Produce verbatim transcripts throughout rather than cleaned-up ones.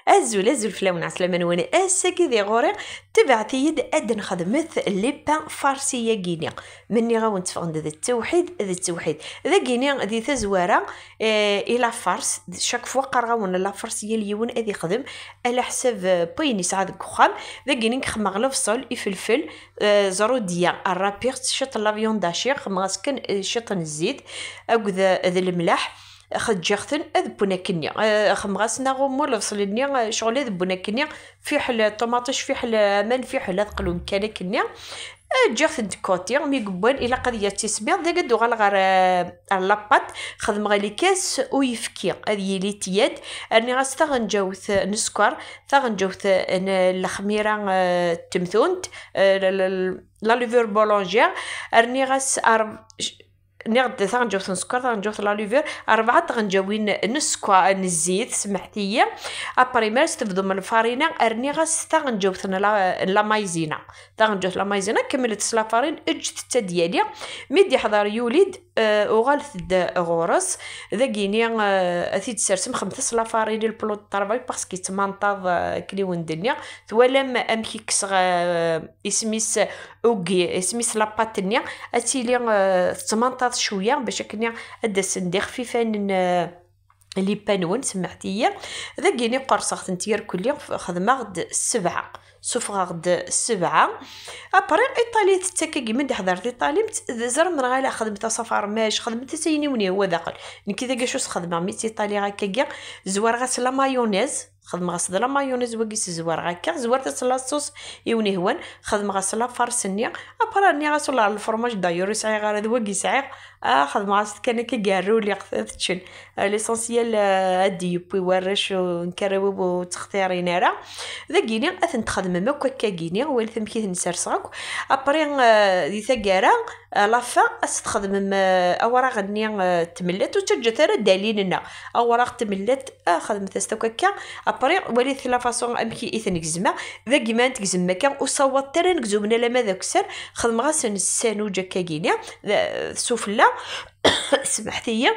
Azul, azul fell-awen, ɛeslama-nwen. Ass-agi di ɣur-i, tebɛet-iyi-d ad nxedmet les pains farcis-agi-ni. Ma nniɣ-awen tteffɣen-d d ttewḥid, d ttewḥid. Dagi-ni di tazwara, eh, i la farce, chaque fois qqareɣ-awen la farce, yal yiwen ad ixdem ala ḥsab, eh, n wayen yesɛa deg uxxam. Dagi-ni xedmeɣ lebṣel, ifelfel, eh, zrudya, rrapiɣ-tt, ciṭ n la viande hachée, xedmeɣ-as kan, eh, ciṭ n zzit, akked, eh, d lemleḥ. Xeǧǧeɣ-ten ad wwen akkenni. Eh, xedmeɣ-asen aɣummu, lebṣel-nni, eh, ccɣel ad wwen akkenni, fiḥel ṭumaṭic, fiḥel aman, fiḥel ad qlun kan akkenni. Eh, ǧǧiɣ-ten de côté, mi yewwan ilaq ad yettismiḍ, dagi ad d-uɣaleɣ ɣer, eh, ɣer la pâte, xedmeɣ lkas uyefki, ad yili tiyyad, rniɣ-as taɣenǧawt n sskeṛ, taɣenǧawt n lexmira, eh, n temtunt, eh, la, la, la levure boulangère, rniɣ-as ar-, nniɣ-d taɣenǧawt n sskeṛ, taɣenǧawt n la levure, rebɛa tɣenǧawin n sskeṛ, n zzit, semḥet-iyi. Après, mi ara s-tebdum lfarina, rniɣ-as taɣenǧawt n la, n la maïzena. Taɣenǧawt n la maïzena, kemmlet s la farine, eǧǧet-tt ad d-yali. Mi d-iḥḍer yuli-d, eh, uɣalet-d ɣur-s. Dagi-ni, eh, ad t-id-tsersem, xedmet-as la farine, le plan de travail, parce que yettmanṭaḍ, eh, akken i wen-d-nniɣ. Twalam amek i kkseɣ, eh, isem-is, ugi, isem-is la pâte-nni, ad tili, eh, tettmanṭaḍ cwiya, bac akken ad d-asen d ixfifanen, eh, les pains-nwen, semḥet-iyi. Dagi-ni qerṣeɣ-tent irkelli, xedmeɣ-d sebɛa. Suffɣeɣ-d sebɛa. Après, Italie tettak-agi, mi d-iḥḍer d Italie, tzerrem neɣ ala, xedmet-as afermaj, xedmet-as ayen i wen-yehwa daxel. Nekk dagi acu s-xedmeɣ mi tt-Italie akkagi, zwareɣ-as la mayonnaise, xedmeɣ-as d la mayonnaise wagi s-zwareɣ akka, zwart-as la sauce i wen-yehwan, xedmeɣ-as la farce-nni, après rniɣ-as ula lefromaj, d'ailleurs ur sɛiɣ ara, d wagi sɛiɣ, ah, xedmeɣ-as kan akka, garru liɣ t-, t-ččen. Ah, l'essentiel, ah, ad d-yewwi warrac u nekk arraw-iw ur ttextirin ara. Dagi-ni ad tent-txedmem akk akkagi-ni, walit amek i ten-serseɣ akk. Après, ah, di taggara, à la fin, ad s-txedmem, ah, awraɣ-nni, ah, n tmellalt, ur ttaǧǧat ara ad d-alin-nneɣ. Awraɣ n tmellalt, ah, xedmet-as-t akk akka. Après, walit la façon amek i ten-gezmeɣ. Dagi ma n-tgezmem akka, ur ssawaḍet ara ad negzum alamma d akessar, xedmeɣ-asen ssanuǧ akkagi-ni, d-, sufella, semḥet-iyi.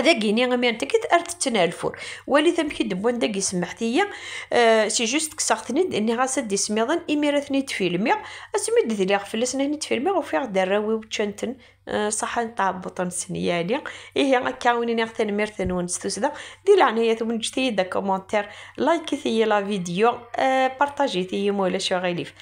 Dagi-ni, imir n tikkit, ar tetten ar lfur. Walit amek i d-wwan dagi, semḥet-iyi. Euh, c'est juste kkseɣ-ten-id, nniɣ-as ad d-ismiḍen, imir ad ten-id-filmiɣ. Asmi d-dliɣ fell-asen ad ten-id-filmiɣ, ufiɣ-d arraw-iw ččan-ten. Euh, ṣaḥḥa n tɛebbuṭ-nsen, yeɛni. Ihi, akka i wen-iniɣ tanemmirt-nwen s tussda. Di leɛnaya-twen, ǧǧet-iyi-d commentaire, like-it-iyi la vidéo, euh, partager-it-iyi ma ulac aɣilif.